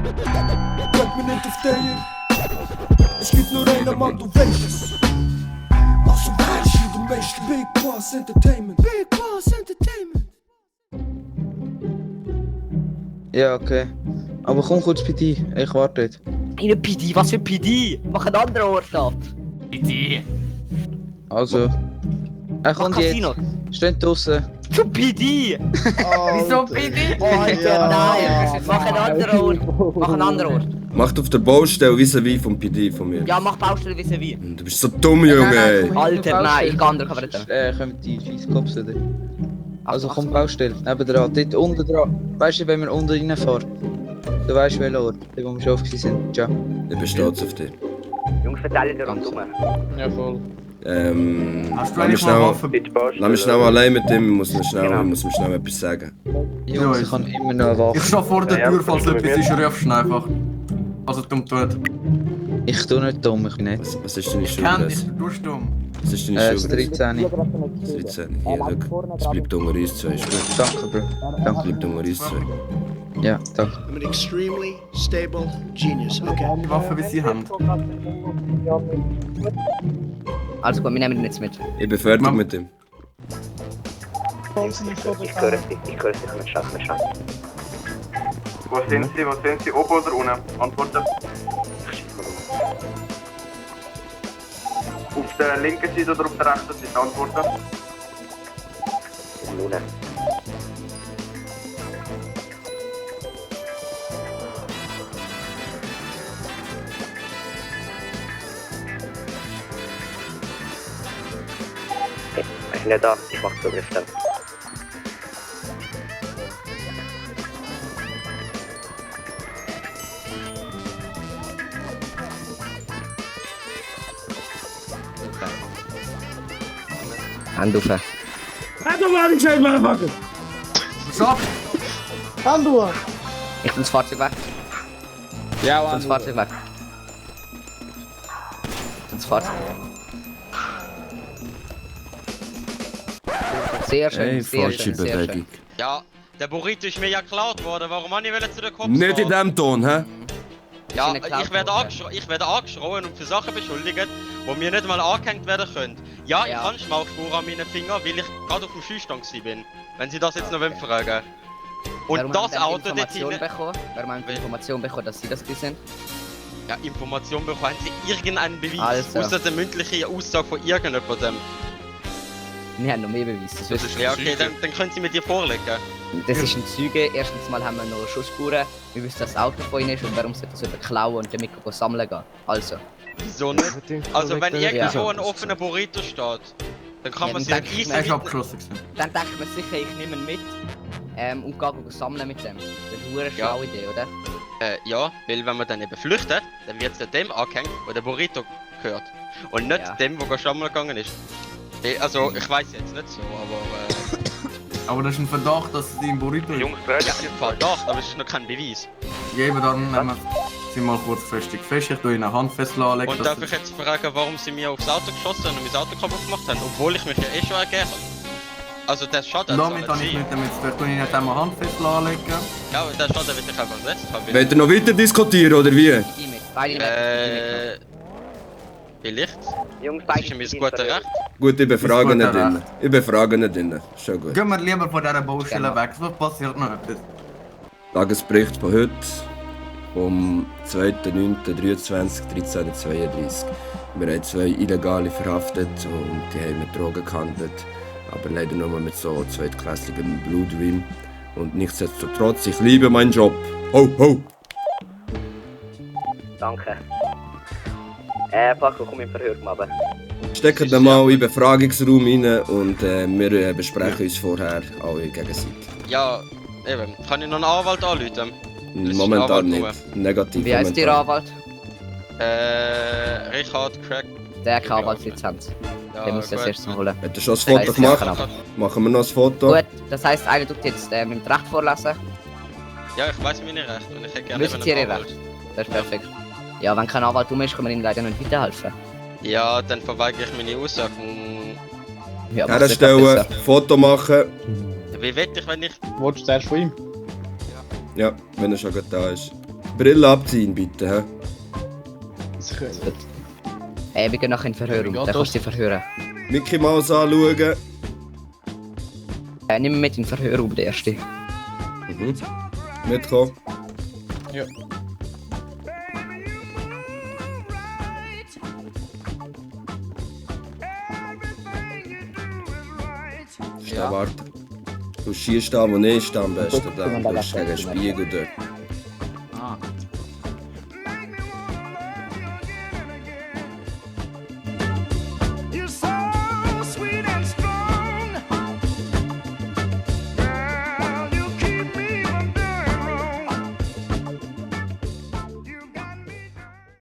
Bleib mir nicht auf der. Es gibt nur einen Mann, du weißt es. Also weißt du, du weißt Big Boss Entertainment. Big Boss Entertainment. Ja, okay. Aber komm kurz bei dir, ich warte nicht. In einem PD, was für ein PD? Mach einen anderen Ort ab. PD. Also. Er Mach kommt jetzt. Casino. Steht draussen. Zu PD! Wieso PD? Oh, Alter, nein! Mach einen anderen Ort. Mach einen anderen Ort. Macht auf der Baustelle vis-à-vis vom PD von mir. Ja, mach Baustelle wie. Du bist so dumm, Junge, ey. Alter, nein, ich kann undercover nicht. Kommen die scheiß Cops wieder. Also komm, Baustelle, nebendran, dort unten dran. Weißt du, wenn wir unten reinfahren? Du weißt welchen Ort, dort wo wir schon auf sind. Ciao. Ich bin stolz auf dich. Jungs, verteilen dir rundum. Ja, voll. Hast du eigentlich mal Waffen? Lass mich schnell allein mit ihm, ich muss mir schnell etwas sagen. Jungs, ich kann immer noch eine Ich Waffe. stehe vor der Tür, falls etwas ist, rufst du einfach. Also dumm tut. Ich tu nicht dumm, ich bin nicht. Was ist deine Kenn dich, Schuld? du bist dumm. Was ist deine Das Schuld? 13. 13. Hier, schau. Es bleibt unter uns zwei. Ist gut. Danke, Bro. Es Danke. bleibt unter uns zwei. Ja, danke. I'm an extremely stable genius, okay? Die Waffe, wie sie haben. Also gut, wir nehmen ihn jetzt mit. Ich bin fertig mit ihm. Ich höre es nicht mit Schatten. Wo sind Sie? Oben oder unten? Antworten. Auf der linken Seite oder auf der rechten Seite? Antworten. Unten. Ich bin nicht da, ich mach Zugriff dann. Hand auf. So, Ich bin das Fahrzeug weg. Ja, Ich bin das Fahrzeug weg. Ich bin das Fahrzeug. Sehr schön, Ey, sehr falsche schön, sehr Bewegung. schön. Ja, der Burrito ist mir ja geklaut worden. Warum habe ich zu den Cops Nicht in fahren? dem Ton, hä? Ja, Ist ihnen geklaut ich werde angeschrien und für Sachen beschuldigt, die mir nicht mal angehängt werden können. Ja, ich Ja. habe Schmauchspuren an meinen Fingern, weil ich gerade auf dem Schießstand bin. Wenn Sie das jetzt noch wollen fragen. Und Warum das haben wir Auto dort Information hinten... bekommen? Warum haben wir Information bekommen, dass Sie das sind? Ja, Information bekommen Sie irgendeinen Beweis. Also. Außer der mündliche Aussage von irgendjemandem. Wir haben noch mehr Beweise. Das, wissen Sie. Ja, okay, dann können Sie mir die vorlegen. Das ist ein Zeuge. Erstens mal haben wir noch Schussspuren. Wir wissen, dass das Auto von Ihnen ist und warum sollte das über klauen und damit sammeln gehen. Also. Wieso nicht? Also wenn irgendwo Ja. ein offener Burrito steht, dann kann Ja, man dann sich denke ich, easy er ist mit... abgeschossen gewesen. Dann denkt man sicher, ich nehme ihn mit und gehe sammeln mit dem. Das ist eine Ja. schlaue Idee, oder? Ja, weil wenn man dann eben flüchtet, dann wird es dem angehängt, wo der Burrito gehört. Und nicht Ja. dem, wo schlammeln gegangen ist. Also, ich weiß jetzt nicht so, aber... Aber das ist ein Verdacht, dass sie im Burrito ist. ja, Verdacht, aber es ist noch kein Beweis. Geben dann nehmen wir sie mal kurz fest. Ich tue ihnen eine Handfessel anlegen. Und darf ich jetzt fragen, warum sie mir aufs Auto geschossen und mein Auto kaputt gemacht haben, obwohl ich mich ja schon ergeben habe? Also der Schaden Damit habe ich nicht damit zu tun. Ich tue ihnen jetzt einmal Handfessel anlegen. Ja, aber der Schaden will ich einfach ersetzt haben. Wollt ihr noch weiter diskutieren, oder wie? Die mit. Beide mit. Vielleicht. Jungs, Das ist ja mein gutes Recht. Gut, ich befrage Ist nicht gut, innen. Ich befrage nicht innen. Schon gut. Gehen wir lieber von dieser Baustelle Genau. weg, sonst passiert noch etwas. Tagesbericht von heute. Vom 2.9.23, 13.32. Wir haben 2 Illegale verhaftet und die haben mit Drogen gehandelt. Aber leider nur mit so zweitklassigem Blutwein. Und nichtsdestotrotz, ich liebe meinen Job. Ho, ho! Danke. Paco, komm im Verhör mal. Stecken dann mal in den Befragungsraum rein und wir besprechen uns vorher alle gegenseitig. Ja, eben. Kann ich noch einen Anwalt anrufen? ist Momentan Anwalt nicht. Negativ. Wie heißt Ihr momentan. Anwalt? Richard Craig. Der hat keine Anwaltslizenz. Ja, Der muss das gut. erst noch holen. Hat er schon das Das Foto heisst, gemacht? ja, Machen wir noch ein Foto? Gut, das heisst, einer tut jetzt mit dem Recht vorlesen. Ja, ich weiß meine Rechte und ich hätte gerne Wissen Sie Ihre Anwalt. Rechte? Das ist perfekt. Ja, wenn kein Anwalt ist, können wir Ihnen leider nicht weiterhelfen. Ja, dann verweigere ich meine Aussagen. Ja, was ist Herstellen, besser? Foto machen. Wie wette ich, wenn ich... Wolltest du zuerst von ihm? Ja, wenn er schon gut da ist. Brille abziehen, bitte. Hä? Wir gehen nachher in den Verhörraum, dann kannst du dich verhören. Mickey Mouse anschauen. Nimm mit in den Verhörraum, der erste. Mhm. Mitkommen. Ja. Steh, warte. Du schießt da, wo ich stehe am besten. Dann bist du gegen den Spiegel dort.